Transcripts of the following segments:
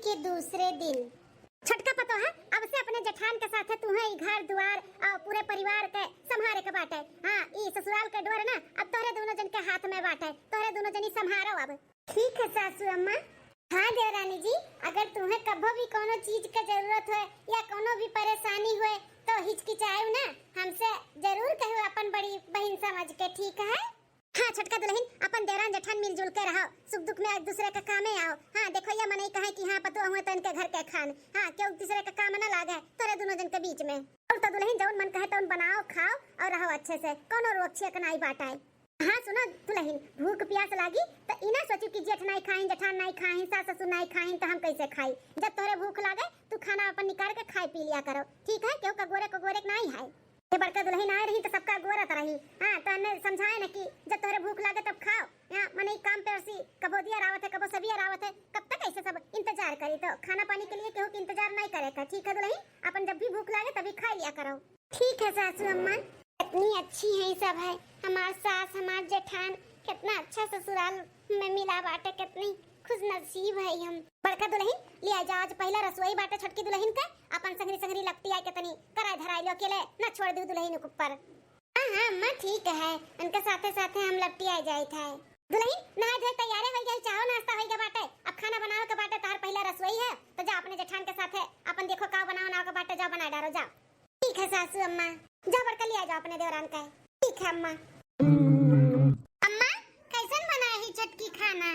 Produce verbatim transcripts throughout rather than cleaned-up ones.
के दूसरे दिन। छोटका पतोह, अब से अपने जेठान के साथे तुहे ई घर दुआर और पूरे परिवार के संभारे के बाटे। हाँ, ई ससुराल के डोर ना अब तोहरे दोनों जन के हाथ में बाटे, तोहरे दोनों जनी संभारो अब। ठीक है सासू अम्मा। हाँ देवरानी जी, अगर तुम्हें कभो भी कोनो चीज के जरूरत होए या कोनो भी परेशानी होए तो हिचकिचाएउ ना, हमसे जरूर कहो अपन बड़ी बहिन समझ के, ठीक है? हाँ छोटका दुलहिन, अपन देवरान जेठान मिलजुल के रहो, सुख दुख में एक दूसरे के कामे आओ। हाँ देखो, या मनई कहे कि हाँ पतोह हुए तो इनके घर के खान, हाँ केहू दूसरे के काम ना लागे तोरे दोनों जन के बीच में। और तो दुलहिन जौन मन कहे तौन बनाओ, खाओ और रहो अच्छे से, कोनो रोक छेक नाई बाटाए। हाँ सुनो दुलहिन, भूख प्यास लागी तो ई ना सोचू कि जेठ नाई खाइन, जेठान नाई खाइन, सास ससुर नाई खाइन तो हम कैसे खाई। जब तोरे भूख लागे तू खाना अपन निकाल के खाए पी लिया करो, ठीक है? केहू का गोरे को गोरे के नाई है। ये बड़का दुलहिन आए रही तो सबका गोरत रही। हाँ तो अन्ने समझाए न कि जब तोहरे भूख लागे तब खाओ। यहाँ मनई काम पे असी, कबो दिया रावत है, कबो सबिया रावत है, कब तक ऐसे सब इंतजार करी? तो खाना पानी के लिए केहू के इंतजार नहीं करे का, ठीक है दुलहिन? अपन जब भी भूख लागे तभी खा लिया करो। ठीक है सासू अम्मा। कितनी अच्छी है सब है, हमार सास हमार जेठान, कितना अच्छा ससुराल में मिला बाटे, कितनी खुश नसीब है हम। बड़का दुलहिन, लिया जा, आज पहला रसोई बाटे छोटकी दुलहिन के, अपन संगरी संगरी लपटी आए के तनी कराए धराए लो, अकेले ना छोड़ दू दुलहिन के ऊपर। हाँ हाँ अम्मा ठीक है, उनके साथे साथे हम लपटी आए जाए थे। दुलहिन नहाए धोए तैयारे हो गई, चाहो नाश्ता हो गया बाटे, अब खाना बनावे के बाटे, तार पहला रसोई है तो जा अपने जेठान के साथे अपन देखो का बनावे ना के बाटे, जाओ बनाए डारो जाओ। ठीक है सासू अम्मा, जाओ बड़का लिया जाओ अपने देवरान का। ठीक है अम्मा। अम्मा, कैसन बनाए ही छोटकी खाना?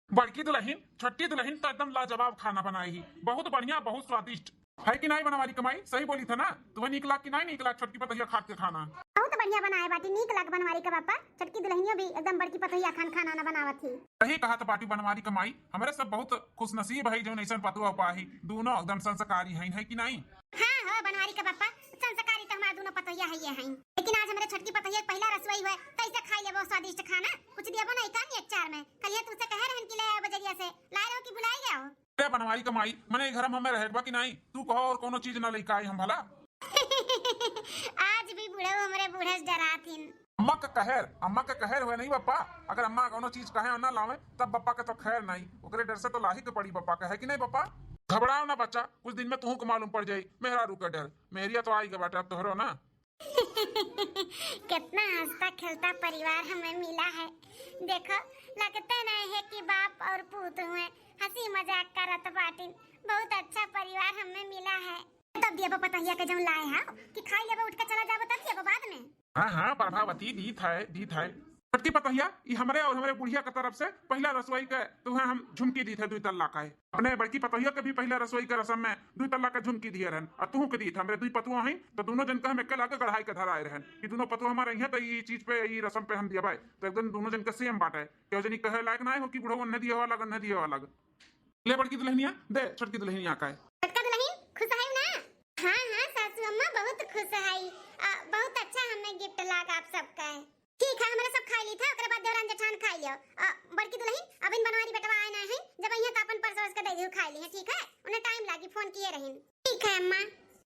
बड़की दुलहिन, छोटकी दुलहिन तो एकदम लाजवाब खाना बनाए ही, बहुत बढ़िया, बहुत स्वादिष्ट। है कि नाई बनवारी कमाई? सही बोली था ना? तुम्हें नीक लाग कि नाई नीक लाग छोटकी पतोहिया खात के खाना? बहुत बढ़िया बनाए बाटी, नीक लाग बनवारी का बापा। छोटकी दुलहिनियो भी एकदम बड़की पतोहिया खान खाना ना बनावत ही। सही कहा तो बाटी बनवारी कमाई, हमरे सब बहुत खुशनसीब है जौन ऐसन पतोह पाही, दोनों एकदम संस्कारी हैं, है कि नाई? हाँ हो बनवारी का बापा, संस्कारी तो हमार दोनों पतोहिया है ये हैं, लेकिन आज हमरे छोटकी पतोहिया के पहला रसोई हुए, कैसे खाई लेबो स्वादिष्ट खाना? कुछ दियबो नहीं का एक चार में? कल ये तुझसे कहे रहन कि ले आए बजरिया से, लाए रहो कि भुलाई गया हो? अरे बनवारी कमाई, मने घर में हमें रहेबा कि नाई? तू कहो और कोनो चीज ना लेके आई हम भला? आज भी बुढ़ऊ हमरे बूढ़े से डरात हिन। अम्मा का कहर, अम्मा का कहर हुए नहीं बप्पा। अगर अम्मा कोनो चीज कहे और ना लावे, तब बप्पा के तो खैर नहीं, ओकरे डर से तो लाही के पड़ी बप्पा, कहे कि नहीं बप्पा? घबराओ ना बच्चा, कुछ दिन में तुहू को मालूम पड़ जाई मेहरारू का डर। मेहरिया तो आई के बाटे अब तोहरो ना। कितना हंसता खेलता परिवार हमें मिला है। देखो, लगते नहीं है कि बाप और पूत हुए, हंसी मजाक करत बाटिन। बहुत अच्छा परिवार हमें मिला है। तब दिया पतोहिया के जौन लाए हा कि खाई लेबो, उठ के चला जाबो, तब दिया बाद में। हाँ हाँ प्रभावती, दीत है, दीत है। छोटकी पतोहिया, ई हमरे और हमरे बुढ़िया के तरफ से पहला रसोई के तुहें हम झुमकी दीत है, दुई तल्ला का है। अपने बड़की पतोहिया के भी पहला रसोई के रसम में दुई तल्ला का झुमकी दिए रहन, और तुहू के दीत, हमरे दुई पतुआ हैं तो दोनों जन के हम एक लागे गढ़ाई के धराए रहन कि दोनों पतुआ हमारे यहाँ तो ई चीज पे, ई रसम पे हम दिया भाई, तो एकदम दोनों जन के सेम बाटे। केहू जनी कहे लायक ना हो कि बुढ़ऊ अन्ने दिए वाला, अन्ने दिए वाला। ले बड़की दुलहिनिया, दे छोटकी दुलहिनिया का है। छोटका दुलहिन, खुश है ना? हाँ हाँ सासू अम्मा, बहुत खुश है। आ, बहुत अच्छा हमें गिफ्ट लाग आप सबका है। ठीक है, हमरा सब खाई ली था, ओकरे बाद देवरान जेठान खाई लियो। आ, बड़की दुलहिन, अबिन बनवारी बेटवा आए ना है, जब अइहें तो अपन परस वरस के दे दियो, खाई ली है, ठीक है? उन्हें टाइम लागी, फोन किए रहिन। ठीक है अम्मा।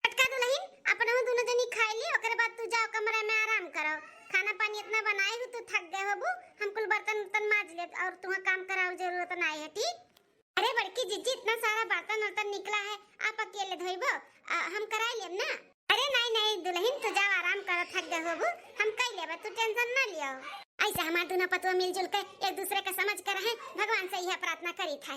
छोटका दुलहिन, अपनहु दोनों जनी खाई ली, ओकरे बाद तू जाओ कमरा में आराम करो। खाना पानी इतना बनाए हो, तू थक गए होबू, हम कुल बर्तन उर्तन माज लेब और तुहाँ काम करावे जरूरत ना है, ठीक? अरे बड़की जिज्जी, इतना सारा बर्तन उर्तन निकला है, आप अकेले धोइबो? आ, हम कराई लेब ना। अरे नहीं नहीं दुलहिन, तू जाओ आराम करो, थक गए होबू, हम कई लेबे, तू टेंशन ना लियो। ऐसे हमार दोनों पतुआ मिलजुल के एक दूसरे का समझ के रहे, भगवान से यह प्रार्थना करी था।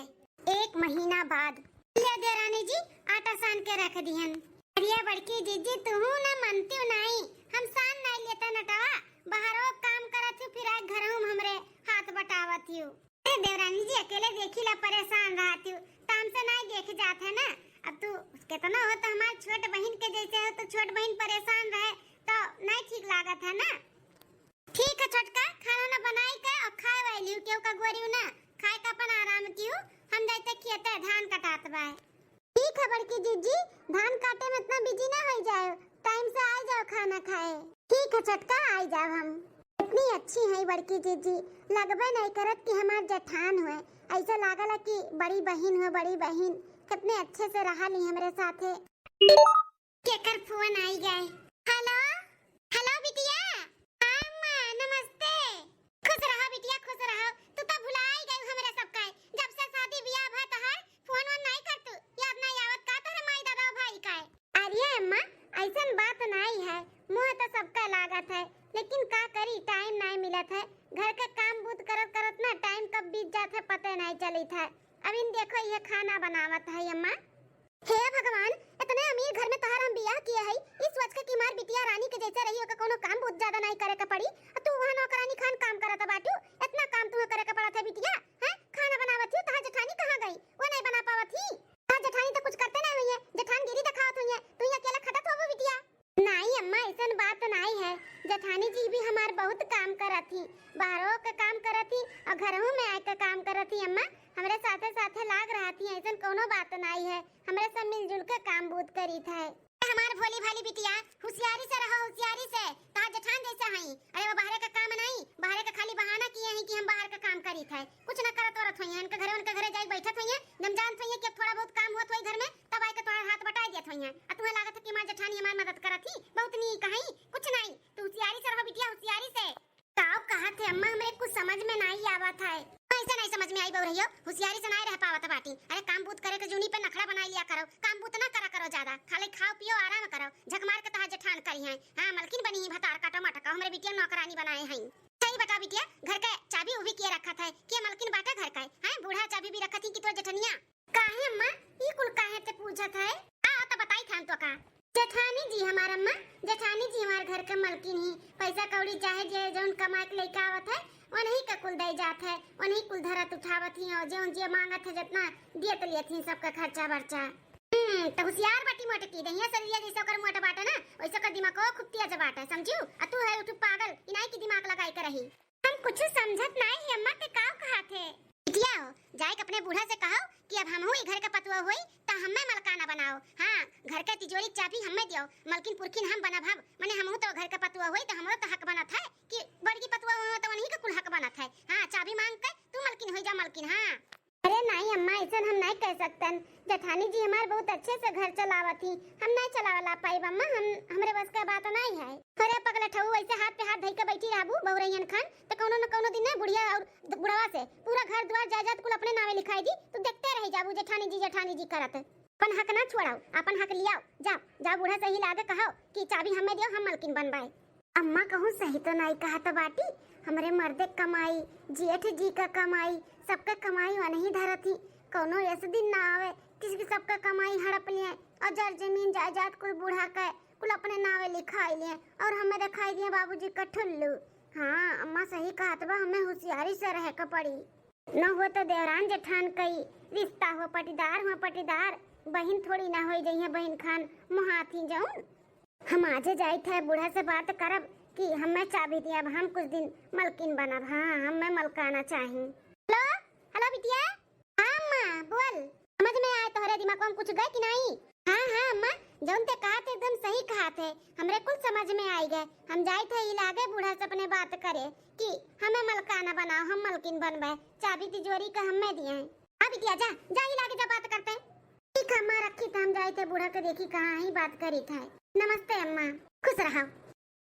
एक महीना बाद। ले देवरानी जी, आटा सान के रख दिहन। अरे बड़की जिज्जी, तुहू ना मनतियो नाई, हम सान नाई लेता नटवा, बाहरो काम करत हूँ, फिर आए घरहू में हमरे हाथ बटावत हूँ। अरे देवरानी जी, अकेले देखी ला परेशान रहत हूँ, तो हमसे नाई देख जात है ना। अब तू कितना हो तो हमार छोट बहिन के जैसे हो, तो छोट बहिन परेशान रहे तो नाई ठीक लागत है ना। ठीक है छोटका, खाना ना बनाई के और खाए वाली हूँ, केहू का गोरी ना खाए का अपन आराम की हूँ, हम जाते खेते धान कटात बा। ठीक है बड़की जिज्जी, धान काटे में इतना बिजी ना हो जाओ, टाइम से आ जाओ खाना खाए। ठीक है छोटका, आ जाओ हम। इतनी अच्छी है बड़की जिज्जी, लगबे नहीं करत कि हमार जेठान हुए, ऐसा लागला कि बड़ी बहिन हो, बड़ी बहिन। कितने अच्छे से रहा ली हमरे साथे। केकर फोन आई गए? हेलो, हेलो बिटिया। हाँ अम्मा, नमस्ते। खुश रहो बिटिया, खुश रहो। तू तो भुलाई गई हमरे सबका। जब से शादी ब्याह भा तोहार, फोन वोन नहीं कर तू। देखो, ये खाना बनावत है अम्मा। हे भगवान, इतने अमीर घर में तोहार हम बियाह किए हई, ई सोच के कि हमार बिटिया रानी के जैसे रही, ओके कोनो काम बहुत ज्यादा नाहीं करे के पड़ी, आ तू वहाँ नौकरानी खान काम करत बाटू। इतना काम तुहे करे के पड़त है बिटिया, हैं? खाना बनावत ही, तोहार जेठानी कहाँ गई? वो नाहीं बना पावत ही। तोहार जेठानी तो कुछ करते नाहीं हुई है, जेठानगिरी दिखावत हुई है, तू ही अकेला खटत होबू बिटिया। नाहीं अम्मा, ऐसन बात नाहीं है, जेठानी जी भी हमार बहुत काम करत ही, बाहरों के काम करत ही और घरहू में आए के काम करत ही अम्मा, हमरे साथे साथे लाग रहत ही, ऐसन कोनो बात नाहीं है। हमरे सब मिलजुल के काम बूत करीत है। हमार भोली भाली बिटिया, हुसियारी से रहो, हुसियारी से। तोहार जेठान जैसे हई। अरे वो बाहरे का काम नाहीं, बाहरे का खाली बहाना किए हई कि हम बाहर का काम करीत है। कुछ ना करत वरत होइहैं, इनके घरे उनके घरे जाई बैठत होइहैं। जब जानत होइहैं कि अब थोड़ा बहुत काम होत होई घर में, तब आइके तोहार हाथ बटाई देत होइहैं। आ तुहें लागत है कि हमार जेठानी हमार मदद करत ही, बहुत नीक हई। कुछ नाहीं, तू हुसियारी से रहो बिटिया, हुसियारी से। काव कहत है अम्मा, हमरे कुछ समझ में नाहीं आवत है। कैसे नाहीं समझ में आई बउरहियो, हुसियारी से नाहीं रह पावत बाटी। अरे काम बूत करे के जूनी पे नखड़ा बनाई लिया करो, काम बूत ना करा करो ज्यादा, खाली खाओ पियो आराम करो। झक मार के तोहार जेठान करिहैं, हाँ मलकिन बनी ही भतार काटो मटका, हमरे बिटिया नौकरानी बनाए हई। सही बता बिटिया, घर के चाबी उबी किए रखत है, के मलकिन बाटे घर का है, हैं? बूढ़ा चाबी भी रखत ही कि तोर जेठनिया? काहे अम्मा, ई कुल काहे ते पूछत है? आ, त बताई थान तो का। जेठानी जी हमार अम्मा, जेठानी जी हमार घर के मलकिन ही। पैसा कौड़ी चाहे जे जौन कमाए के लइका आवत है, वनही का कुल दे जात है, वनही कुल धरत उठावत ही और जौन जे मांगत है जितना दियत लियत ही सबका खर्चा बर्चा। हम्म, त हुसियार बाटी मोटकी, दहिया सरिया जैसे ओकर मोट बाटे ना, वैसे ओकर दिमागो खूब तेज बाटे, समझू? आ तू है उठू पागल, इनाई की दिमाग लगाई के रही। हम कुछ समझत नाहीं ही अम्मा, ते काव कहत है? बिटिया हो, जाए के अपने बूढ़ा से कहो कि अब हमहू ई घर के पतुआ होई, त हम्मे मलकाना बनाओ। हाँ, घर के तिजोरी के चाबी हम्मे दियो, मलकिन पुरखिन हम बनब हम, मने हमहू तो घर के पतुआ होई, त हमरो तो हक बनत है कि बड़की पतुआ हो, त उन्हीं के कुल हक बनत है। हाँ, चाबी मांग के तू मलकिन होई जा मलकिन। हाँ। अरे नाहीं अम्मा, ऐसन हम नाहीं कह सकतन। जेठानी जी हमार बहुत अच्छे से घर चलावत ही, हम नाहीं चलावे ला पाइब अम्मा, हम, हमरे बस का बात नाहीं है। अरे पगलठऊ, ऐसे हाथ पे हाथ धई के बैठी रहबू बहुरैयन खान, त कौनो न कौनो दिन ना बुढ़िया और द-, बुढ़वा से पूरा घर दुआर जायदाद कुल अपने नावे लिखाई दी। तू देखते रह जाबू जेठानी जी, जेठानी जी करत। अपन हक ना छोड़ाओ, अपन हक लियाओ। जाओ, जाओ बूढ़ा से ही लागे कहो कि चाबी हमें दियो, हम मलकिन बनबाए। अम्मा कहूँ सही तो नाई कहत बाटी, हमरे मर्दे क कमाई, जेठ जी क कमाई, सबके कमाई वनही धरत ही। कौनो ऐसे दिन ना आवे कि सबके कमाई हड़प लिए और जर जमीन जायदाद कुल बूढ़ा के कुल अपने नावे लिखाई लिए और हमें दिखाई दिए बाबूजी का ठुल्लू। हाँ, अम्मा सही कहत बा, हमें हुसियारी से रहे के पड़ी। न हो तो देवरान जेठान कई रिश्ता हो पटीदार, हो पटीदार, बहिन थोड़ी ना होई जइहे बहिन खान मुहाती जौन। हम आजे जाइत है बूढ़ा से बात करब कि हमें चाबी दिया, अब हम कुछ दिन मलकिन बनब। हाँ, हमें मलकाना चाही। हेलो, हेलो बिटिया। हाँ अम्मा, बोल। समझ में आए तोहरे दिमाग में कुछ गए कि नहीं? हाँ, हाँ अम्मा, जौन ते कहत है एकदम सही कहत है, हमरे कुल समझ में आई गए। हम जाइत है इलागे बूढ़ा से अपने बात करे कि हमें मलकाना बनाओ, हम मलकिन बनबे, चाबी तिजोरी का हमें दिए हैं। हाँ बिटिया, जा, जा इलागे जा बात करते हैं। ठीक है अम्मा, रखी त हम जाइत है बूढ़ा के देखी कहाँ ही बात करी था। नमस्ते अम्मा, खुश रहो।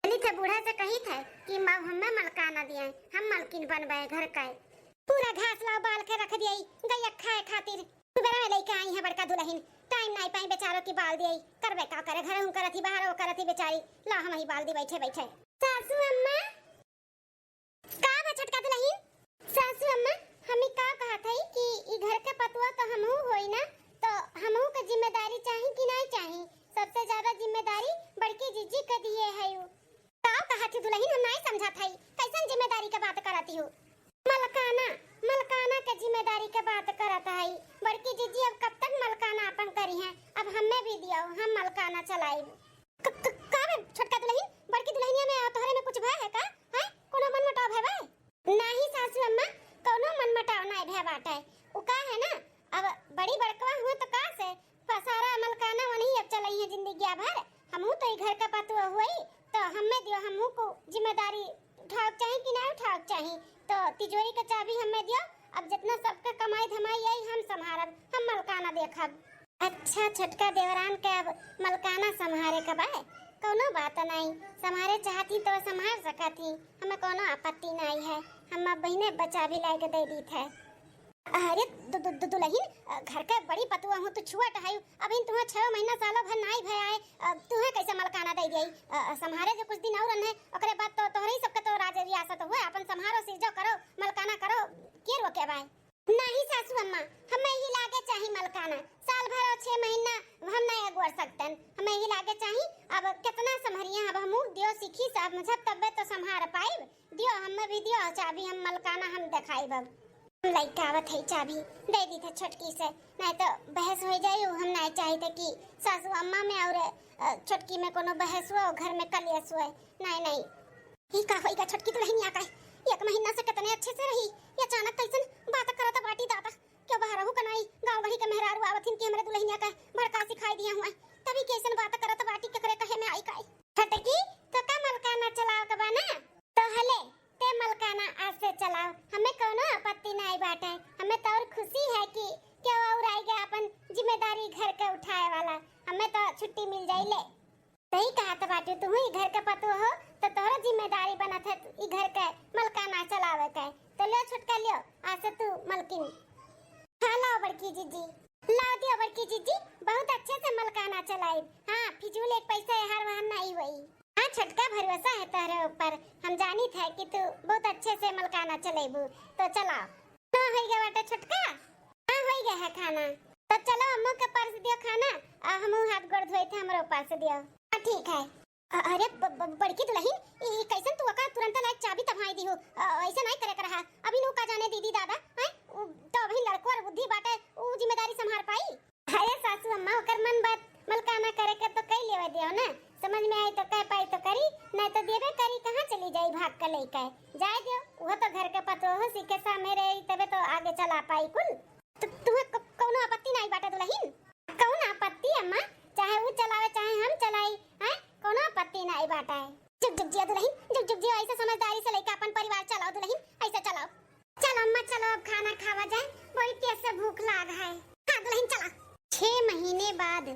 चली थे बूढ़ा से कही थे कि माँ हमें मलकाना दिए, हम मलकिन बनबे घर का। पूरा घास लाओ बाल के रख दिए गैया खाए खातिर। सुबेरा में लेके आई है बड़का दुलहिन, टाइम नाई पाई बेचारो की बाल दिए, करबे का करे, घर हूँ करत ही, बाहर वो करत ही बेचारी, ला हम ही बाल दी बैठे बैठे। सासू अम्मा, का बा छोटका दुलहिन? सासू अम्मा, हम ई का कहत हई कि ई घर के पतुआ तो हमहू होई ना, तो हमहू के जिम्मेदारी चाही कि नाई चाही? सबसे ज्यादा जिम्मेदारी बड़की जीजी के दिए है उ। का कहत ही दुलहिन, हम नाई समझत हई, कैसन जिम्मेदारी के बात करत ही? मलकाना, मलकाना के जिम्मेदारी के बात करत हई। बड़की जीजी अब कब तक मलकाना आपन करी हैं? अब हमें भी दियो, हम मलकाना चलाइब। क-, क-, का बे छोटका दुलहिन, बड़की दुलहिनिया में और तोहरे में कुछ भय है का? हैं? कोनो मनमुटाव भय बा? नाही सासू अम्मा, कोनो मनमुटाव नाही भय बाटे। उ का है ना, अब बड़ी बड़कवा हुआ तो का से, प-, सारा मलकाना वनही अब चलई है जिंदगिया भर। हमहू तो ई घर का पतुआ हुई, तो हमें दियो, हमहू को जिम्मेदारी उठावक चाही कि ना उठावक चाही? तो तिजोरी का चाबी हमें दियो, अब जितना सबका कमाई धमाई आई हम संभारब, हम मलकाना देखब। अच्छा, छोटका देवरान के अब मलकाना संभारे का बा? कौनो बात नहीं, संभारे चाहती तो संभार सकत ही, हमें कौनो आपत्ति नहीं है। हम अब बहिने बचा भी लाए के दे दीत है। अरे दु-, दु-, दु-, दुलहिन, अ, घर के बड़ी पतुआ हूँ, तू छुअट है, अभी तुहें छह महीना सालों भर नाई भय आए, अ, तुहें कैसे मलकाना दे दिया? अ, संभारे जो कुछ दिन और रहे, ओकरे बाद तो तोहरे ही सबके तो राज रियासत हुए, अपन संभारो सिरजो करो, मलकाना करो, के रोके बाय? नहीं सासू अम्मा, हमें ही लागे चाही मलकाना। साल भर और छह महीना हम नहीं अगोर सकतन, हमें ही लागे चाही। अब कितना संभरिया, अब हमू दियो सीखी समझब तब्बे तो संभार पाइब। दियो हमें भी दियो चाबी, हम मलकाना हम देखाइब। अब हम लइका आवत है, चाबी दे दी थे छोटकी से, नहीं तो बहस हो जाई। हम नहीं चाहित कि सासू अम्मा में और, अ, छोटकी में कोनो बहस हुआ, घर में कलेश हुआ। नहीं, नहीं। ई का होइगा छोटकी दुल्हनिया का? एक महीना से कितने अच्छे से रही, ये अचानक कैसन बात करत बाटी दादा? क्यों बहरहू कनाई गाँव गढ़ी के मेहरारू आवत हिन कि हमरे दुल्हनिया का भड़का सिखाई दिया हुआ, तभी कैसन बात करत बाटी, केकरे कहे में आई काई? छोटकी, तो का मलकाना चलाव के बा ना? तो हले, ते मलकाना आज से चलाओ, हमें कौनो आपत्ति नाई बाटे। हमें तो और खुशी है कि क्यों और आई गया अपन जिम्मेदारी घर के उठाए वाला, हमें तो छुट्टी मिल जाई ले। सही कहत बाटू, तू ही घर के पतोह हो, तो तोहरा जिम्मेदारी बनत है ई घर के मलकाना चलावे के। तो लियो छोटका लियो, आज से तू मलकिन। हाँ, लाओ बड़की जीजी, लाओ दियो बड़की जीजी, बहुत अच्छे से मलकाना चलाइब। हाँ, फिजूल एक पैसा एहर वहर नाई होई। हाँ छोटका, भरोसा है तोहरे ऊपर, हम जानित है कि तू बहुत अच्छे से मलकाना चलेबू। तो चलाओ। ना होई गया बाटे छोटका? हाँ, होई गया है खाना। तो चलो अम्मू के परस दियो खाना, आ हमहू हाथ गोड़ धोए थे, हमरो परस दियो। हाँ, ठीक है। अ-, अरे ब-, ब-, बड़की दुल्हन, ई कैसन तू ओका तुरंत लाइक चाबी तभाई दी हो? अ, ऐसे नहीं करे के रहा। अभी नू का जाने दीदी दादा, हैं? उ तो अभी लड़को और बुद्धि बाटे, उ जिम्मेदारी संभाल पाई? अरे सासू अम्मा, ओकर मन बात मलकाना करे के तो कई लेवे दियो ना, समझ में आई तो कह पाई तो करी, नहीं तो देबे करी, कहाँ चली जाई भाग के लेके? जाए दियो, वो तो घर के पतोह सीखे सामने रही, तबे तो आगे चला पाई कुल। तो तुम्हें क-, कौनो आपत्ति नहीं बाटे दुल्हन? कौन आपत्ति अम्मा, चाहे वो चलावे चाहे हम चलाई, हैं? कौनो आपत्ति नहीं बाटे। जुग जुग जिया दुल्हन, जुग जुग जिया, ऐसे समझदारी से लेके अपन परिवार चलाओ दुल्हन, ऐसे चलाओ। चलो अम्मा, चलो अब खाना खावा जाए, बड़ी तेज से भूख लाग है। हाँ दुल्हन चला। छह महीने बाद।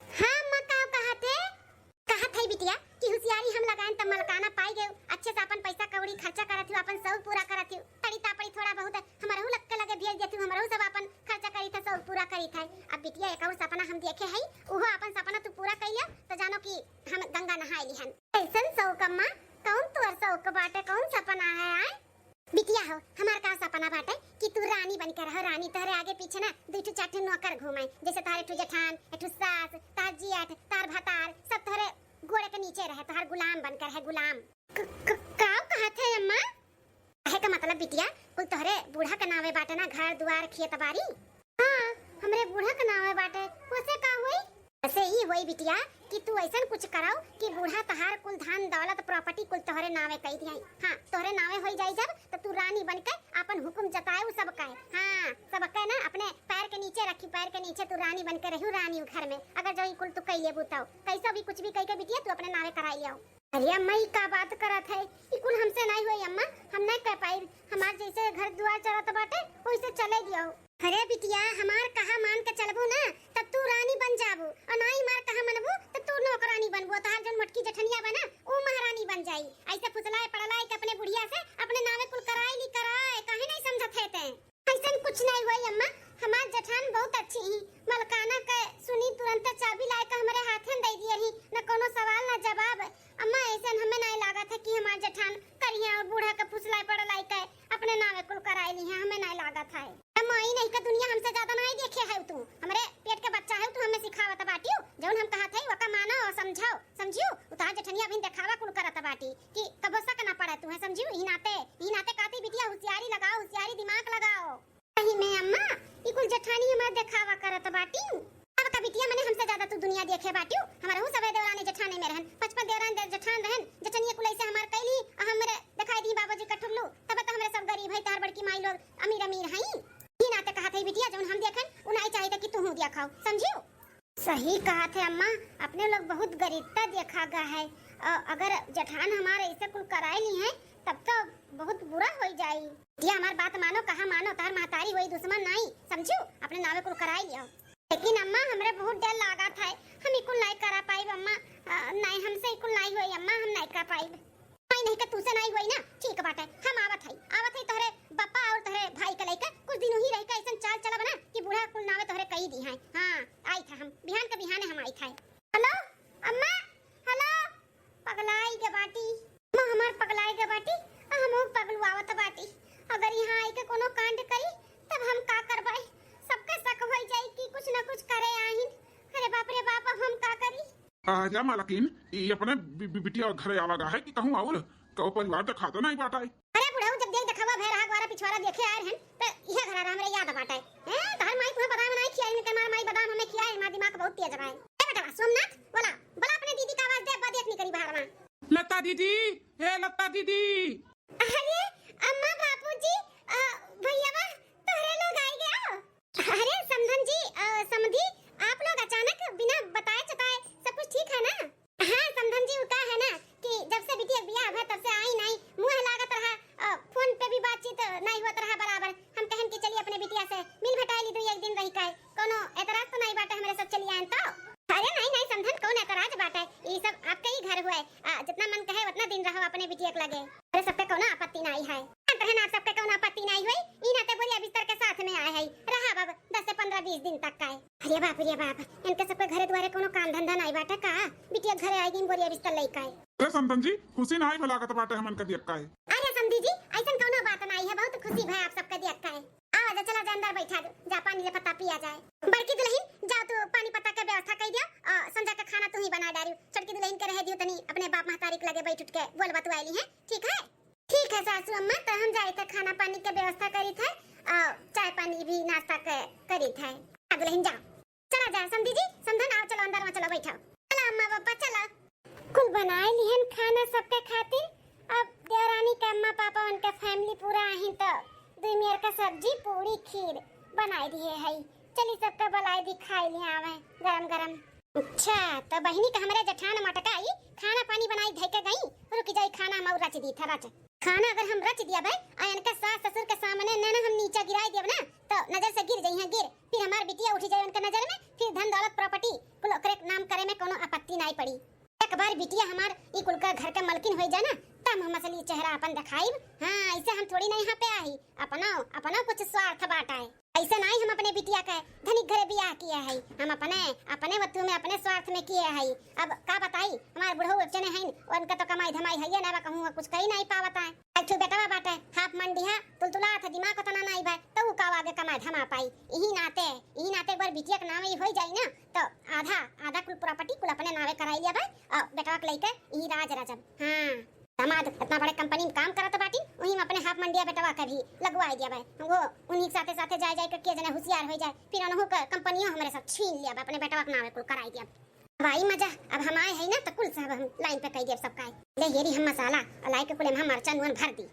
हाँ अम्मा, का कहत है? कहत है बिटिया कि होशियारी हम लगाएन त मलकाना पाई गए, अच्छे से अपन पैसा कौड़ी खर्चा करत हूँ, अपन शौक पूरा करत हूँ, तड़ी तापड़ी थोड़ा बहुत हमरहू लग के लगे भेज देती हूँ, हमरहू सब अपन खर्चा करी था, शौक पूरा करी था। अब बिटिया एक और सपना हम देखे है, उहो अपन सपना तू पूरा कर लियो तो जानो कि हम गंगा नहाए लिहन। कैसन शौक अम्मा? कौन तोर शौक बाटे, कौन सपना है आए? बिटिया हो, हमार का सपना बाटे कि तू रानी बन के रहो, रानी। तोहरे आगे पीछे ना दू ठो चार ठो नौकर घूमे, जैसे तोहरे ठो जेठान, एक ठो सास, तोहर जियट, तोहर भतार, सब तोहरे गोड़े के नीचे रहे, तोहर गुलाम बन के रहे, गुलाम। क-, क-, का कहत है अम्मा? कहे का मतलब बिटिया, कुल तोहरे बूढ़ा के नावे बाटे ना, घर दुआर खेत बाड़ी। हाँ, हमरे बूढ़ा के नावे बाटे, वैसे का हुई? ऐसे ही होई बिटिया कि तू ऐसन कुछ कराओ कि बूढ़ा तहार कुल धन दौलत प्रॉपर्टी कुल तोहरे नावे कई दिया। हाँ, तोहरे नावे होई जाई जब, तो तू रानी बन के अपन हुक्म जताए उ सब कहे। हाँ, सब कहे ना अपने पैर के नीचे रखी, पैर के नीचे तू रानी बन के रही, रानी घर में। अगर जो ई कुल तू कई लेबू तो कैसे भी कुछ भी कह के बिटिया तू अपने नावे कराई लियाओ। अरे अम्मा, ई का बात करत है? ई कुल हमसे नहीं होई अम्मा, हम नहीं कह पाई। हमार जैसे घर दुआर चलत बाटे, वैसे चले दियो। अरे बिटिया, हमार कहा मान के चलबू ना, तब तू रानी बन जाबू, और ना ही मार कहा मनबू, तब तू नौकरानी बनबू। तहार जौन मोटकी जेठनिया बा ना, ऊ महारानी बन जाई। ऐसे फुसलाए पड़लाए के अपने बुढ़िया से अपने नावे कुल कराए ली कराए, काहे नहीं समझत है तैं? ऐसन कुछ नहीं होई अम्मा, हमार जेठान बहुत अच्छी ही। मलकाना के सुनी तुरंत चाबी लाए के हमरे हाथे में दे दिए ही, न कोनो सवाल न जवाब। अम्मा, ऐसन हमें नहीं लागत है कि हमार जेठान करिया और बूढ़ा के फुसलाए पड़लाए के अपने नावे कुल कराए ली है, हमें नहीं लागत है। अम्मा, ई नहीं का दुनिया हमसे ज्यादा नहीं देखे है तू, हमरे पेट के बच्चा है तू, हमें सिखावत बाटियो, जौन हम कहत है वका मानो और समझाओ, समझियो। उतार जेठनिया बिन देखावा कुल करत बाटी कि कबो शक ना पड़े तू है, समझियो। ई नाते, ई नाते कहती बिटिया होशियारी लगाओ, होशियारी दिमाग लगाओ। सही में अम्मा, ई कुल जेठानी हमार देखावा करत बाटी। अब का बिटिया मने हमसे ज्यादा तू दुनिया देखे बाटियो। हमरहू सबे देवरानी जेठानी में रहन, पचपन देवरानी दे-, जेठान रहन, जेठनिया कुल ऐसे हमार कैली, आ हमरे देखाई दी बाबूजी का ठुल्लू, तब तो हमरे सब गरीब है, तार बड़की माई लोग अमीर अमीर हई। ई नाते कहत है बिटिया, जौन हम देखन, उ नाई चाहिए कि तू हूँ दिया खाओ, समझियो? सही कहत है अम्मा, अपने लोग बहुत गरीबता देखा गा है। अ, अगर जेठान हमार ऐसे कुल कराए ली हैं, तब तो बहुत बुरा हो जाई। ये हमार बात मानो, कहा मानो, तार महतारी होई दुश्मन नाई, समझू, अपने नावे कुल कराए लियो। लेकिन अम्मा, हमरे बहुत डर लागत है, हम इकुल नाई करा पाइब अम्मा। अ, नाई, हमसे इकुल नाई होई अम्मा, हम नाई कर पाइब। आई नहीं के तू से नहीं होई ना, ठीक बाटे, हम आवत हई, आवत हई तोहरे बापा और तोहरे भाई के लइके कुछ दिन वहीं रह के ऐसन चाल चला बना कि बूढ़ा कुल नावे तोहरे कही दी हैं। हाँ, आई था हम, बिहान के बिहाने हम आई था। हेलो, अम्मा, हेलो, पगलाई के बाटी, अम्मा हमार पगलाई के बाटी, आ हम पगलुआवत बाटी, अगर यहाँ आइके कोनो कांड करी, तब हम का करबै? सबके शक होइ जाई कि कुछ न कुछ करे आहिन। अरे बाप रे बाप, अब हम का करी? आ जा मालकिन, ई अपने बि-, बि-, बिटिया घरे आवा गा है कि कहूँ और? कहो परिवार देखातो नहीं बाटा है। अरे बुढ़ऊ, जब देख देखावा भय रहा, ग्वारा पिछवारा देखे आए रहन, त इहे घरा रहा, हमरे याद बाटा है। हैं, तहर माई तुम्हें बताए में नहीं खियाई, इनके मार माई बादाम हमें खियाए, हमार दिमाग बहुत तेज रहा है। ए बेटवा, सोमनाथ, बोला, बोला अपने दीदी का आवाज दे, अब्बा देख नहीं करी बाहर में। लता दीदी, हे लता दीदी। अरे, अम्मा, बाबूजी, अ, भैयावा, तोहरे लोग आई गया? अरे, समधन जी, अ, समधी, आप लोग अचानक बिना बताए चताए, सब कुछ ठीक है ना? हाँ, समधन जी, वो का है ना कि जब से बिटिया के बियाह भा, तब से आई नहीं, मुँह लागत रहा, अ, फोन पे भी बातचीत नहीं होत रहा बराबर। हम कहन कि चलिए अपने बिटिया से मिल भेटाई ली, दो एक दिन रही का है, कोनो एतराज तो नहीं बाटे, हमरे सब चली आएन तो। अरे नहीं, नहीं समधन, कौन एतराज बाटे? ई सब आपके ही घर हुए। आ, जितना मन कहे उतना दिन रहो अपने बिटिया के लगे। अरे सबके कौनो आपत्ति नहीं है। जानत रहन आप सबके कौनो आपत्ति नहीं हुई। ई नाते बोरिया बिस्तर के साथ में आए है। रहा अब दस से पन्द्रह बीस दिन तक का है। अरे बाप रे बाप, इनके सबके घरे दुआरे कौनो काम धंधा नहीं बाटे का? बिटिया के घरे आएगी बोरिया बिस्तर लेके आए। अरे समधन जी, खुशी नहीं भला लागत बाटे हमन के देख का है। अरे समधी जी, ऐसन कौनो बात नहीं है, बहुत खुशी भा आप सबके देख का है। आवा जा, चला जा अंदर बैठा दो, जा पानी ले पत्ता पिया जाए। बड़की दुल्हन, जाओ तू पानी पत्ता के व्यवस्था कर दियो और संझा के खाना तू ही बना डारियो। छोटकी दुल्हन के रहे दियो, तनी अपने बाप महतारी के लगे बैठ उठ के बोल बतुआई ली है, ठीक है? ठीक है सासू अम्मा, तो हम जाए थे खाना पानी के व्यवस्था करी थे और चाय पानी भी नाश्ता के करी थे। आ दुल्हन जाओ। चला जा, समधी जी, समधन, आओ, चलो अंदर में, चलो बैठो। चलो अम्मा पापा, चलो। कुल बनाए लिहन खाना सबके खातिर। अब देवरानी के अम्मा पापा, उनके family पूरा आहिन, तो दुई मेर का सब्जी, पूड़ी, खीर बनाए दिए है। चली सबका बुलाई दी, खाए लिया आवे गरम गरम। अच्छा, तो बहिनी का हमरे जेठान मटकाई खाना पानी बनाई धई के गई, रुक जाई, खाना हम और रच दी था, रच। खाना अगर हम रच दिया भाई, आ इनके सास ससुर के सामने न, न हम नीचे गिराई देब ना, तो नजर से गिर जइहें, गिर। फिर हमार बिटिया उठी जाए उनके नजर में, फिर धन दौलत property कुल ओकरे नाम करे में कोनो आपत्ति नाई पड़ी। एक बार बिटिया हमार ई कुल का घर के मलकिन होई जाए ना, तब हम असली चेहरा अपन दिखाइब। हाँ, ऐसे हम थोड़ी ना यहाँ पे आई, अपनो, अपनो कुछ स्वार्थ बाटा है। ऐसे नाई हम अपने बिटिया के धनिक घरे बियाह किए है, हम अपने, अपने वस्तु में, अपने स्वार्थ में किए है। अब का बताई, हमार बुढ़ऊ एक जने हैं, उनका तो कमाई धमाई है ना, बा कहूँ कुछ कही नहीं पावत है। एक ठो बेटवा बाटे, हाफ मंडिया, तुलतुला था, दिमाग उतना नहीं बा, तो ऊ का आगे कमा धमा पाई। यही नाते, यही नाते एक बार बिटिया के नाम ही होई जाई ना, तो आधा, आधा कुल property कुल अपने नावे कराई लिया बा, और बेटवा के लेके यही राज राजब। हाँ, दामाद इतना बड़े company में काम करत बाटी, वही में अपने हाफ मंडिया बेटवा के भी लगवाई दिया बा। वो उन्हीं के साथे साथे जाए जाए के के जने होशियार हो जाए, फिर उनहु के कंपनियों हमरे सब छीन लिया बा, अपने बेटवा के नावे कुल कराई दिया। अब आई मजा, अब हम आए हैं ना, तो कुल सब हम line पे कई देब सब काई। ले ये रही हम मसाला, और लाई के कुल में हम मरचा नून भर दी।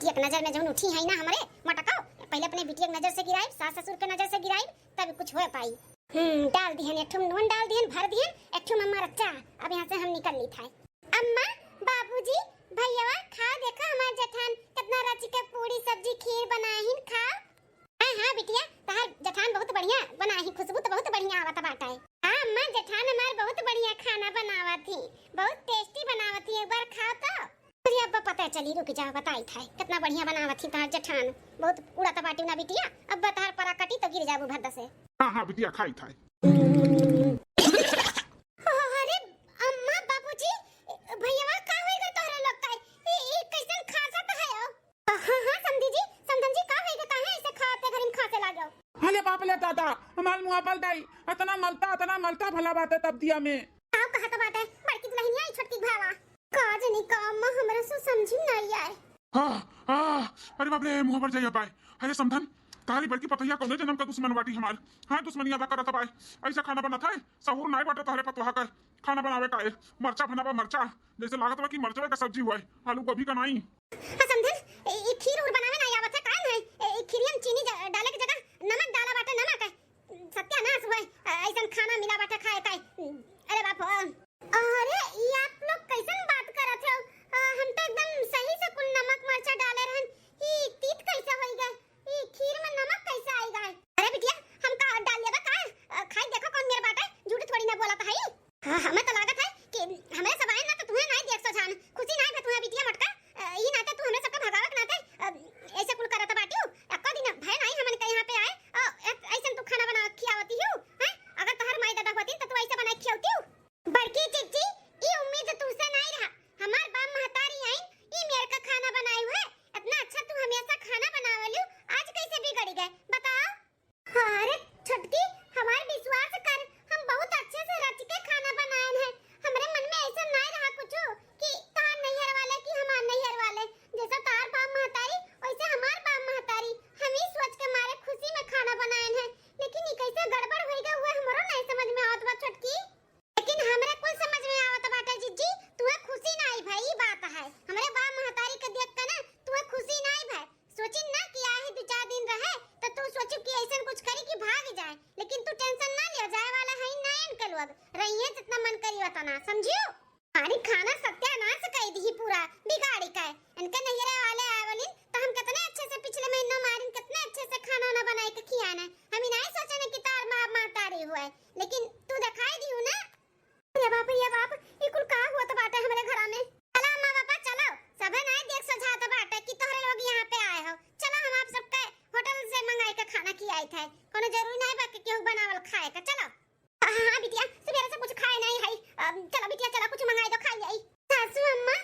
एक नजर में जौन उठी है ना हमरे मटकाओ, पहले अपने बिटिया के नजर से गिराइब, सास ससुर के नजर से गिराइब, तब कुछ हो पाई। हम्म, डाल दिहन, एक ठुम नून डाल दिहन, भर दिहन, एक ठुम हम मरचा। अब यहाँ से हम निकल ली था। अम्मा, बाबूजी, भैया, खा देखा हमार जेठान कितना रच के पूड़ी सब्जी खीर बनाए हिन, खा। हाँ, हाँ बिटिया, तहार जेठान बहुत बढ़िया बनाही, खुशबू तो बहुत बढ़िया आवत बाटे। हाँ अम्मा, जेठान हमार बहुत बढ़िया खाना बनावत ही, बहुत tasty बनावत ही, एक बार खाओ तो। अरे अब्बा पता चली, रुक जाओ, बताई था, कितना बढ़िया बनावत ही तहार जेठान, बहुत उड़त बाटी ना बिटिया, अब्बा तहार परा कटी तो गिर जाबू भद्द से। हाँ, हाँ बिटिया, खाई था। अरे अम्मा, बाबूजी, भैया, का होई गए तोहरे लोग का? ई, ई कैसन खांसत है हो? हाँ, हाँ, समधी जी, समधन जी, का होई गए? काहे ऐसे खाते घरी में खांसे लागो? अरे बाप ले दादा, हमार मुआ बल दाई, अतना मलता, अतना मलता भला बाटे तब दिया में। का कहत बाटे, बड़की दुल्हनिया, ई छोटकी भावा? का जनी का अम्मा, हमरा से समझी नहीं आए। आह, आह, अरे बाप रे, मुँह पर जाइया पाए। अरे समधन, तारी बड़की पतोहिया कौने जन्म का दुश्मन बाटी हमार? हाँ, दुश्मनी अदा करत बाए। ऐसा खाना बनत है, सहूर नाय बाटे तोहरे पतोहा का। खाना बनावे का है, मरचा बनावा, मरचा। जैसे लागत बा कि मरचवे का सब्जी हुआ है, आलू गोभी का नाई। हाँ समधन, ए, ए खीर उर बनावे ना आवत है, काहे है? ए, ए खीरिया में चीनी ज-, डाले के जगह नमक डाला बाटे, नमक। सत्यानाश हुए, अ, ऐसन खाना मिला बाटे खाए काई। अरे बाप हो। अरे, ई आप लोग कैसन बात करत हो? अ, हम तो एकदम सही से कुल नमक मरचा डाले रहन। ई तीत कैसे होई गए? ई खीर में नमक कैसे आई गए? अरे बिटिया, हम का डाल लेबा का? अ, खाई देखो कौन मेर बाटे, झूठ थोड़ी ना बोलत हई। हाँ, हमें तो लागत है कि हमरे सब आए ना तो तुम्हें नाई देख सोझान। खुशी नाई भे तुम्हें बिटिया मटका। अ, ई नाते तू हमरे सबके भगावे के नाते, अ, तू tension ना लियो, जाए वाला है ना इनके लोग, रहिए जितना मन करी उतना, समझियो? अरे खाना सत्यानाश कई दी पूरा, बिगाड़ी का। इनके नैहरे वाले आए वाली तो हम कितने अच्छे से पिछले महीना मारिन, कितने अच्छे से खाना ना बनाए के खियाना। हम ही नहीं सोचने कि तार माँ महतारी हुए, लेकिन तू दिखाई दी ना। अरे बाप रे बाप, ये कुल का हुआ तो बाटे हमरे घरा में। चलो अम्मा पापा चलो, सभे नहीं देख सोझात बाटे कि तोहरे लोग यहाँ पे आए हो। चलो हम आप सबके होटल से मंगाई के खाना खियाई थे, कोनो जरूरी नहीं बा कि केहू बनावल खाए के। चलो। हाँ, हाँ, बिटिया, सुबेरे से कुछ खाए नहीं है। अम, चलो बिटिया, चलो कुछ मंगाई दो, खा ले। सासू अम्मा,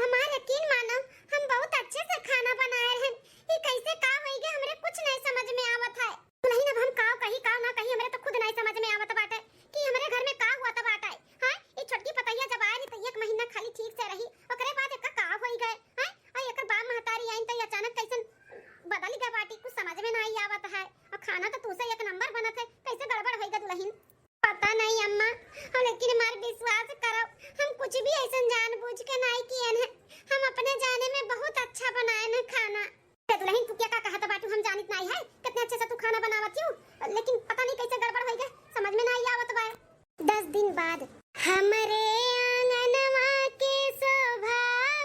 हमार यकीन मानो, हम बहुत अच्छे से खाना बनाए रहन। ये कैसे का होई गे, हमरे कुछ नहीं समझ में आवत है। दुल्हन, अब हम काव कही, काव ना कही, हमरे तो खुद नहीं समझ में आवत बाटे कि हमरे घर में का हुआ त बाटे। हाँ, ये छोटकी पतैया जब आए रही तो एक महीना खाली ठीक से रही, ओकरे बाद एका का होई गए। हाँ, और एकर बाप महतारी आइन तो ये अचानक कैसन बदल गए बाटी, कुछ समझ में नहीं आवत है। और खाना तो तू से एक नंबर बनत है, कैसे गड़बड़ होई गे दुल्हन? पता नहीं अम्मा, हम, लेकिन हमार विश्वास करो, हम कुछ भी ऐसन जानबूझ के नहीं किए हैं। हम अपने जाने में बहुत अच्छा बनाए हैं खाना। ए दुल्हन, तू क्या का कहत बाटू, हम जानित नहीं है, कितने अच्छे से तू खाना बनावत हूँ, लेकिन पता नहीं कैसे गड़बड़ होई गे, समझ में नहीं आवत बा। दस दिन बाद। हमरे आंगनवा के शोभा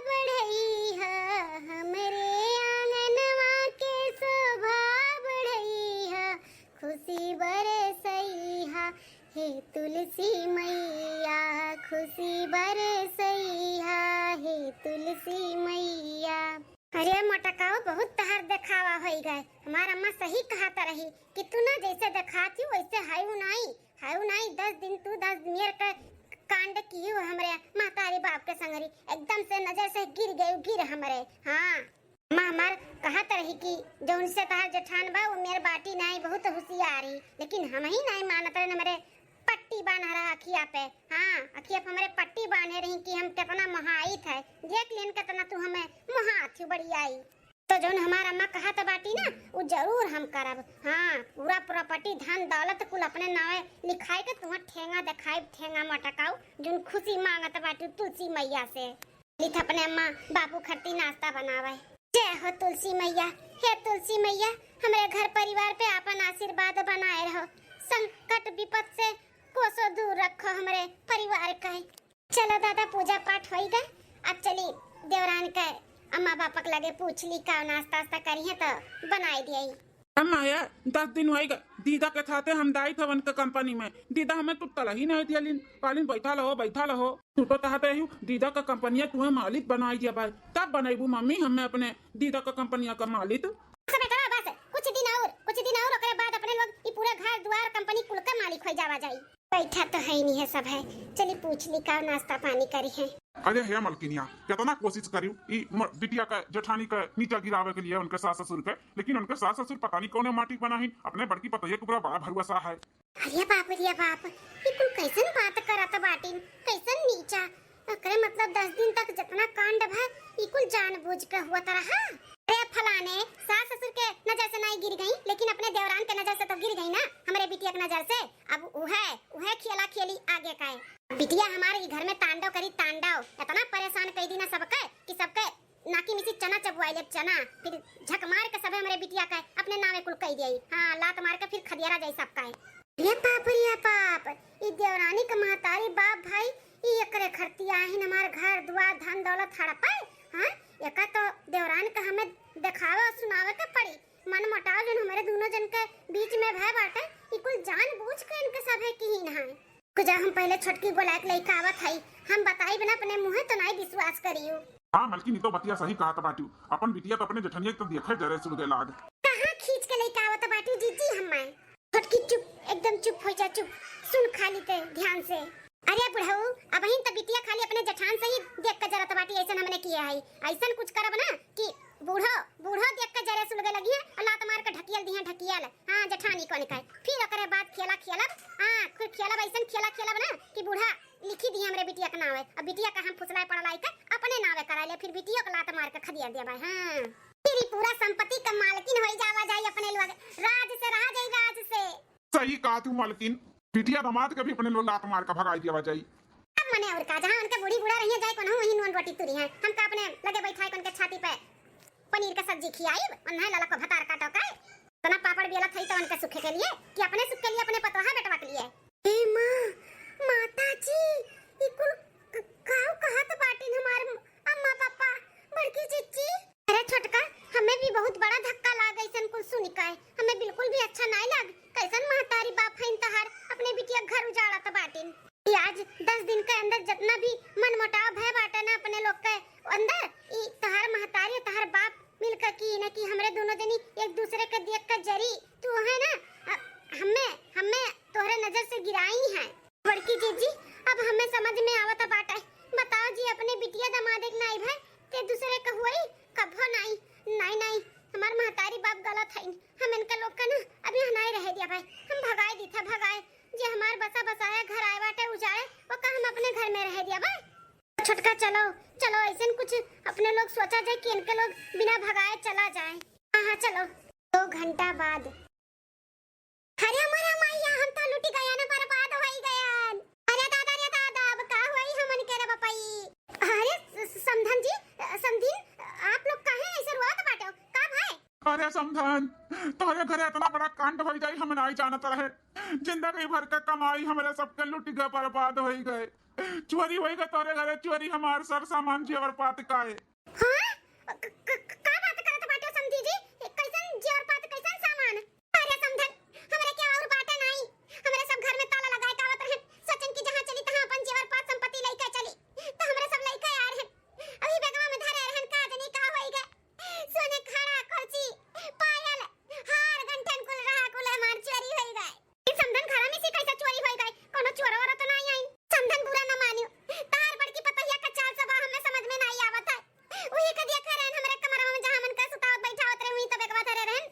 बढ़ई है, हमरे आंगनवा के शोभा बढ़ई है, खुशी बरसई है, हे तुलसी मैया, खुशी बरसई है, हे तुलसी मैया। अरे मोटकाओ, बहुत तहार देखावा होई गए। हमार अम्मा सही कहत रही कि तू ना जैसे देखात ही वैसे हयू नाई, हयू नाई। दस दिन तू दस मेर का कांड की हो हमरे महतारी बाप के संगरी, एकदम से नजर से गिर गयू, गिर हमरे। हाँ, अम्मा हमार कहत रही कि जौन से तहार जेठान बा वो मेर बाटी नाई, बहुत होशियारी, लेकिन हम ही नाई मानत रहे। हमरे पट्टी बांध रहा अखिया पे। हाँ, अखिया पे हमरे पट्टी बांधे रही कि हम कितना मोहाइत है, देख लेन कितना तू हमें मोहात ही बड़ी आई। तो जौन हमार अम्मा कहत बाटी ना, उ जरूर हम करब। हाँ, पूरा property, धन दौलत कुल अपने नावे लिखाई के तुहां ठेंगा देखाइब, ठेंगा मटकाऊ, जौन खुशी मांगत बाटू तुलसी मैया से। लिथ अपने अम्मा बापू खरती नाश्ता बनावे। जय हो तुलसी मैया, हे तुलसी मैया, हमरे घर परिवार पे आपन आशीर्वाद बनाए रहो, संकट विपद से कोसों दूर रखो हमरे परिवार का। चलो दादा, पूजा पाठ होई गए, अब चली देवरान के अम्मा बापक लगे पूछ ली का नाश्ता वास्ता करिहे तो बनाई दिए। अम्मा ये दस दिन होई गए, दीदा के साथे हम दाई थवन के कंपनी में, दीदा हमें तू तलही नहीं दिया लिन, कालिन बैठा रहो, बैठा रहो। तू तो चाहते ही दीदा का कंपनिया तुम्हें मालिक बनाई दिया भाई, तब बनैबू मम्मी हमें अपने दीदा का कंपनिया का मालिक। बस बेटा बस, कुछ दिन और, कुछ दिन और, ओकरे बाद अपने लोग ई पूरा घर द्वार कंपनी कुल का मालिक हो जावा जाई। बैठा तो है नहीं है सब है, चली पूछ ली का नाश्ता पानी करी है। अरे हे मलकिनिया, कितना कोशिश करियो ई म-, बिटिया का जेठानी का नीचा गिरावे के लिए उनके सास ससुर के, लेकिन उनके सास ससुर पता नहीं कौन माटी बनाहिन, अपने बड़की पतोहिया के ऊपर बड़ा भरोसा है। अरे बाप रे बाप, ई कुल कैसन बात करत बाटिन, कैसन नीचा। ओकरे मतलब दस दिन तक जितना कांड भा, ई कुल जानबूझ के हुआ त रहा। अरे फलाने, सास ससुर के नजर से नहीं गिर गई, लेकिन अपने देवरान के नजर से तो गिर गई ना, हमरे बिटिया के नजर से। अब उहे, उहे खेला खेली आगे का है। बिटिया हमारे ई घर में तांडव करी तांडव, इतना परेशान कई दी ना सबके कि सबके नाकी मिसी चना चबुआई ले चना, फिर झक मार के सबे हमरे बिटिया का अपने नावे कुल कई दिया। हाँ, लात मार के फिर खदियारा जाई सबका है। रे बाप रे बाप, ई देवरानी के महतारी बाप भाई, ई एकरे खरती आहिन हमार घर दुआर धन दौलत हड़पे। हाँ, एका तो देवरान के हमें देखावे और सुनावे के पड़ी। मन मोटाव जौन हमरे दोनों जन के बीच में भय बाटे, ई कुल जानबूझ के इनके सभे किहिन है। रुक जा, हम पहले छोटकी बोला के लइका आवत हई, हम बताई बिना अपने मुँहे तो नहीं विश्वास करियो। हाँ मलकिन, ई तो बतिया सही कहत बाटू, अपन बिटिया तो अपने जेठनिया के तो देखे जरे सुलगे लाग। कहाँ खींच के लइका आवत बाटू जीजी हमार? छोटकी चुप, एकदम चुप हो जा, चुप। सुन खाली ते ध्यान से। अरे बुढ़ऊ, अबहिन त बिटिया खाली अपने जेठान से ही देख के जरत बाटी, ऐसन हमने किए है। ऐसन कुछ करब ना कि बूढ़ो, बूढ़ो देख के जरे सुलगे लगी है और लात मार के ढकियल दिहे, ढकियल। हाँ, जेठानी कौन कहे। फिर ओकरे बाद खेला खेलब, हाँ, फिर खेलब, ऐसन खेला खेलब ना कि बूढ़ा लिखी दिहे हमरे बिटिया के नावे। अब बिटिया का हम फुसलाए पड़लाई के अपने नावे कराए ले, फिर बिटिया के लात मार के खदिया देबे। हाँ। तेरी पूरा संपत्ति का मालकिन होई जावा जाई अपने लोग, राज से रहा जाई, राज से। सही कहा तू मालकिन, बिटिया दामाद के भी अपने लोग लात मार के भगाई दिया जाई। अब मने और का, जहाँ उनके बूढ़ी बूढ़ा रहिए जाए कोनो वही नून रोटी तुरी है, हम का अपने लगे बैठाए उनके छाती पे पनीर के सब्जी खियाई, उन्हें ललक भतार काटो के। इतना पापड़ बेलत हई तवन के सुखे के लिए कि अपने सुख के लिए, अपने पतोहा बेटवा के लिए? ए माँ, माता जी, ई कुल क-, काऊ कहत बाटिन हमार अम्मा पापा, बड़की जिज्जी? अरे छोटका, हमें भी बहुत बड़ा धक्का लाग अइसन कुल सुनि के। हमें बिल्कुल भी अच्छा नाई लाग। कैसन महतारी बाप हइन तहार, अपने बिटिया घर उजाड़त बाटिन। ई आज दस दिन के अंदर जितना भी मनमुटाव भय बाटे ना अपने लोग के अंदर, ई तहार महतारी और तहार बाप मिलकर की ना कि हमरे दोनों जनी एक दूसरे के देख के जरी। तू है ना, अ, हमें, हमें तोहरे नजर से गिराई है। बड़की जीजी, अब हमें समझ में आवत बाटे। बताओ जी, अपने बिटिया दमादे के नाई भय, ते दूसरे के हुई, कभो नाई। नाई, नाई, हमार महतारी बाप गलत हइन। हम इनका लोग का ना अब यहाँ नाई रहे दिया भाई, हम भगाए दी था, भगाए। जे हमार बसा बसाया घर आए बाटे उजाड़े, ओका हम अपने घर में रहे दिया भाई। छोटका चलो, चलो, ऐसन कुछ अपने लोग सोचा जाए कि इनके लोग बिना भगाए चला जाए। हाँ, हाँ, चलो। दो घंटा बाद। अरे हमारे मैया, हम तो लुटि गयन, बर्बाद होई गयन। अरे दादा, रे दादा, अब का होई हमन के रे बपई? अरे स-, स-, समधन जी, अ, समधीन, आप लोग काहे ऐसे रोवत बाटे हो? का भाई? अरे समधन, तोहरे घरे इतना बड़ा कांड होई जाई, हम नाई जानत रहे। जिंदगी भर के कमाई हमरे सबके लुटि गए, बर्बाद होई गए। चोरी होई गए तोहरे घरे, चोरी हमार सर सामान जेवर पात काए। हाँ? क-, क-, क-, का बात करत बाटे समधी जी? कैसन जेवर पात, कैसन सामान? अरे समधन, हमरे के और बाटे नाई। हमरे सब घर में ताला लगाए के आवत रहन। सोचन कि जहाँ चली तहाँ अपन जेवर पात संपत्ति लइके चली। तो हमरे सब लइके आ रहन। अभी बैगवा में धरे रहन, का जनी का होई गए। सोने कड़ा, कुर्सी, पायल, हार, गंठन कुल रहा, कुल हमार चोरी होई गए। ई समधन, घर में से कैसे चोरी होई गए? कोनो चोर वोर तो नाई आइन? समधन बुरा न मानियो, तार बड़की पतोहिया का चाल सब हमें समझ में नाई आवत है। उही के देखे रहन हमरे कमरवा में, जहाँ मन का सुतावत बैठावत रहे, उही तो बैगवा धरे रहन।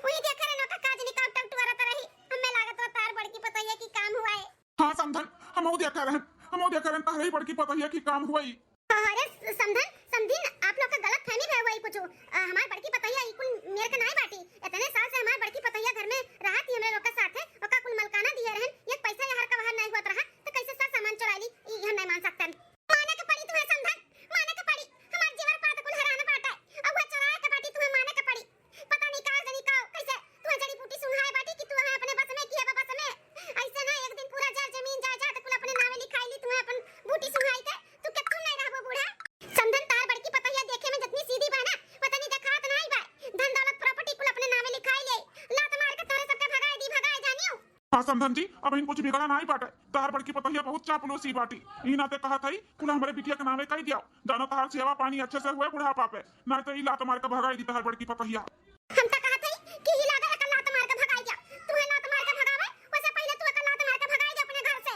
उही देखे रहन ओका का जनी का टकटुअरत रही। हमें लागत बा तार बड़की पतोहिया की काम हुआ है। हाँ समधन, हमहू देखे रहन, हमहू देखे रहन तारे ही बड़की पतोहिया की काम हुआ है। अरे समधन, समधीन, आप लोग का गलत फहमी भय हुआ है कुछ। अ, हमार बड़की पतोहिया ई कुल मेर के नाई बाटी। इतने साल से हमार बड़की पतोहिया घर में रहत ही हमरे लोग के साथ है, ओका कुल मलकाना दिए रहन, एक पैसा यहाँ का बाहर नाई होत रहा, तो कैसे सर सामान चुराई ली, ई हम नाई मान सकतन। माने के पड़ी तुम्हें समधन, माने के पड़ी। हमार जेवर पात कुल हरान बाटे, अब वह चुराए के बाटी तुम्हें माने के पड़ी। पता नहीं का जनी का, कैसे तुम्हें जड़ी बूटी सुंघाए बाटी कि तुम्हें अपने बस में किया बा बस में। ऐसे ना एक दिन पूरा जर जमीन जायदाद कुल अपने नावे लिखाई ली, तुम्हें अपन बूटी सुंघाई के, तू के तू नहीं रहबो बूढ़ा। समधन तार बड़की पतोहिया देखे में जितनी सीधी बा ना, पता नहीं देखात नहीं बा। धन दौलत प्रॉपर्टी कुल अपने नावे लिखाई ले, लात मार के तोरे सबके भगाए दी, भगाए जानियो। हाँ समधन जी, अब इन कुछ बिगड़ा नाई बाटे। तहार बड़की पतोहिया बहुत चापलूसी बाटी। ई नाते कहत हई, कुल हमरे बिटिया के नावे कई दिया। जानो तहार सेवा पानी अच्छे से हुए बुढ़ापा पे, नाई तो ई लात मार के भगाई दी तहार बड़की पतोहिया। हम तो कहत हई कि ही लागा एकर लात मार के भगाई दिया। तू है लात मार के भगावे, वैसे पहले तू एकर लात मार के भगाई दे अपने घर से।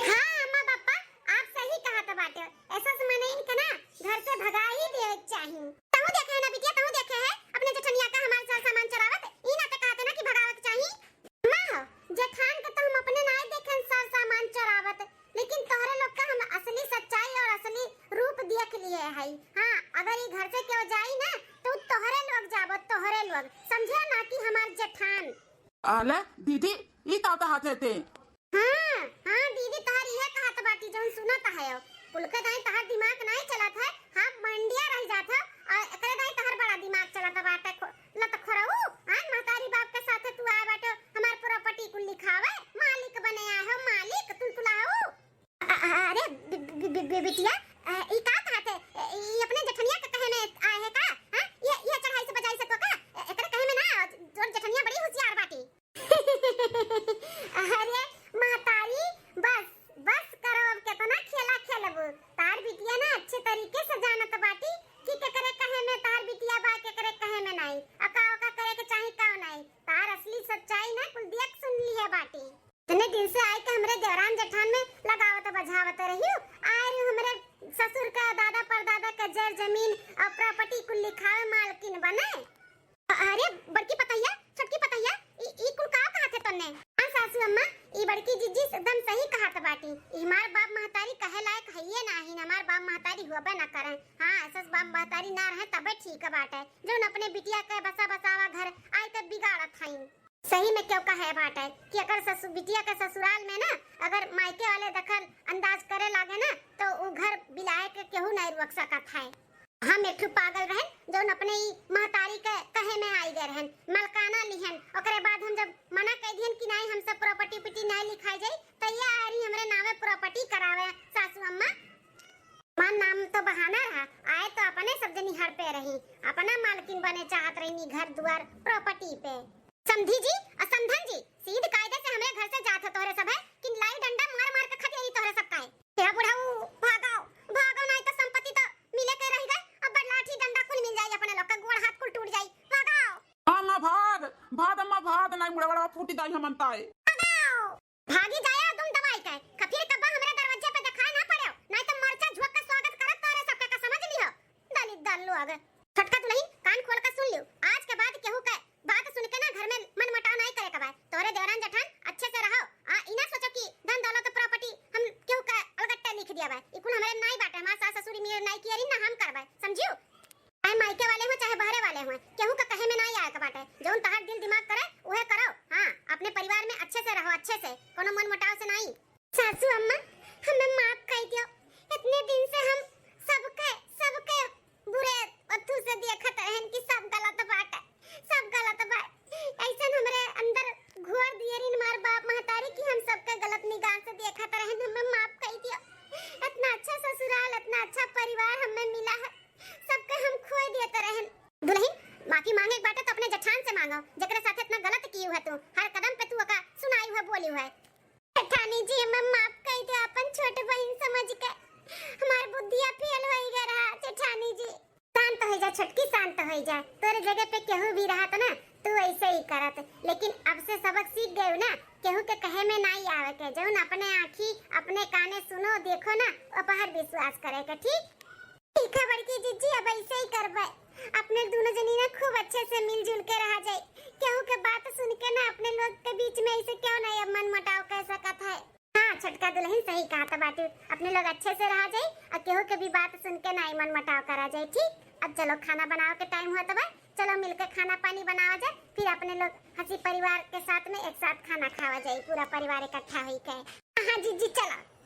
हाँ अम्मा पापा, आप सही कहत बाटे। ऐसा से मने इनके ना घर से भगा ही देवे के चाही। तहु देखे है ना बिटिया, तहु देखे है अपने जेठनिया का हमार सर सामान चुरावत, ई नाते कहत है ना कि भगावे के चाही। माँ, जेठान के तो हम अपने नाई देखेन सर सामान चोरावत, लेकिन तोहरे लोग का हम असली सच्चाई और असली रूप देख लिए हई। हाँ, अगर ई घर से केहू जाई ना, तो तोहरे लोग जाबो, तोहरे लोग, समझे ना कि हमार जेठान। अले दीदी, ई का कहत है ते? हाँ, हाँ दीदी, तोहर इहे कहत बाटी जौन सुनत है। कुल के दाई तोहर दिमाग नाई चलत है, हाँ मंडिया रह जात है, और एकरे दाई तोहर बड़ा दिमाग चलत बाटे। खो-, लतखोरऊ, आन महतारी बाप के साथे तू आए बाटे, हमार प्रॉपर्टी कुल लिखावे, मालिक बने आए हो, मालिक, तुलतुलाऊ। अ-, अ-, अरे, बि-, बि-, बि-, बि-, बिटिया, अ, ई का कहत है? ई अपने जेठनिया के कहे में आए है का? हाँ? ये, ये चढ़ाई से बजाई से तो का? ए-, एकरे कहे में ना, तोर जेठनिया बड़ी होशियार बाटी। अरे महतारी, बस, बस करो, अब केतना खेला खेलबू? तार बिटिया ना अच्छे तरीके से जानत बाटी कि केकरे कहे में तार बिटिया बा, केकरे कहे में नाई, आ का ओका करे के चाही, का नाई। तार असली सच्चाई ना कुल देख सुन लिहे बाटी। इतने दिन से आई के हमरे देवरान जेठान में लगावत बझावत रहियो, आए रही हमरे ससुर का दादा परदादा का जर जमीन और प्रॉपर्टी कुल लिखावे मालकिन बने। अरे बड़की पतोहिया, छोटकी पतोहिया, ई, ई कुल का कहत है तन्ने? हाँ सासू अम्मा, ई बड़की जिज्जी एकदम सही कहत बाटी। ई हमार बाप महतारी कहे लायक हइये नाहीं, हमार बाप महतारी हुअबे ना करें। हाँ, ऐसा बाप महतारी ना रहे तबे ठीक बाटे, जौन अपने बिटिया के बसा बसावा घर आई तब बिगाड़त हईन। सही में क्यों कहे बाटे कि अगर ससु-, बिटिया के ससुराल में ना अगर मायके वाले दखल अंदाज करे लागे ना तो उ घर बिलाए के केहू नहीं रोक सकत है। हम एक ठो पागल रहन, जौन अपने ई महतारी के कहे में आई गए रहन, मलकाना लिहन। ओकरे बाद हम जब मना कह दिहन कि नाहीं, हम सब प्रॉपर्टी उपर्टी नाहीं लिखाई जाई, तो ये आ रही हमरे नामे प्रॉपर्टी करावे सासू अम्मा। हमार नाम तो बहाना रहा, आए तो अपने सब जनी हड़पे रही, अपना मालकिन बने चाहत रही घर दुआर प्रॉपर्टी पे। समधी जी और समधन जी, सीध कायदे से हमरे घर से जात हो तोहरे सब है कि लाई डंडा मार मार के खदेड़ी तोहरे सब का है। हे बुढ़ऊ, भागो, भागो, नाहीं तो संपत्ति तो मिले के रही गए, अब लाठी डंडा कुल मिल जाई, अपने लोग का गोड़ हाथ कुल टूट जाई। भागो। हाँ, अम्मा, भाग, भाग, अम्मा, भाग, नाहीं मुड़वा फूटी दाई हमन ताए। भागो। भागी जाया तुम दवाई के, क-, फिर कब्बा हमरे दरवाजे पे दिखाई ना पड़े, नाहीं तो मरचा झुक के स्वागत करत तोहरे सबके का, समझ लियो। दलित दल लोग। छोटका दुलहिन, कान खोल के सुन लियो, आज के बाद केहू के बात सुन के ना घर में मन मुटाव नाहीं करे के बा। तोहरे देवरान जेठान अच्छे से रहो, आ ई ना सोचो कि धन दौलत प्रॉपर्टी हम केहू के अलगट्टे लिख दिया बा। ई कुल हमरे नाहीं बाटे, हमार सास ससुर मेरे नाहीं किया रही ना हम करबे, समझियो? चाहे मायके वाले हो चाहे बहरे वाले हो, केहू के कहे में नाहीं आए के बाटे। जौन तहार दिल दिमाग करे उहे करो। हाँ, अपने परिवार में अच्छे से रहो, अच्छे से, कोनो मन मुटाव से नाहीं। सासू अम्मा, हमें माफ कर दियो। इतने दिन से हम सबके, सबके बुरे अथू से देखत रहन कि सब गलत बाटे, सब गलत बा। ऐसन हमरे अंदर घोर दिए रिन मार बाप महतारी कि हम सबके गलत निगाह से देखत रहन, हमें माफ कर दियो। इतना अच्छा ससुराल, इतना अच्छा परिवार हमें मिला है, सबके हम खोए देत रहन। दुलहिन, माफी मांगे के बाटे तो अपने जेठान से मांगो, जेकरे साथ इतना गलत की हुआ तू, हर कदम पे तू ओका सुनाई हुआ बोली हुआ है। जेठानी जी, हमें माफ कर दो, अपन छोट बहिन समझ के। हमार बुद्धिया फेल होई गए रहा, जेठानी जी। शांत हो जा छोटकी, शांत हो जा। तोरे जगह पे केहू भी रहत ना, तू ऐसे ही करत। लेकिन अब से सबक सीख गए ना, केहू के कहे में नाहीं आवे के। जौन अपने आँखी, अपने काने सुनो, देखो ना, ओ पर विश्वास करे के, ठीक? ठीक है बड़की जीजी, अब ऐसे ही करबे। अपने दोनों जनी ना खूब अच्छे से मिलजुल के रहा जाए। केहू के बात सुन के ना अपने लोग के बीच में ऐसे क्यों नहीं अब मन मुटाव कर सकत है। हाँ छोटका दुलहिन, सही कहा तो बाटी, अपने लोग अच्छे से रहा जाए और केहू के भी बात सुन के नाहीं मन मुटाव करा जाए, ठीक? अब चलो खाना बनावे के टाइम हुआ तो बा, चलो मिलके खाना पानी बनावा जाए, फिर अपने लोग हंसी परिवार के साथ में एक साथ खाना खावा जाए, पूरा परिवार इकट्ठा हुई के। हाँ जीजी चलो।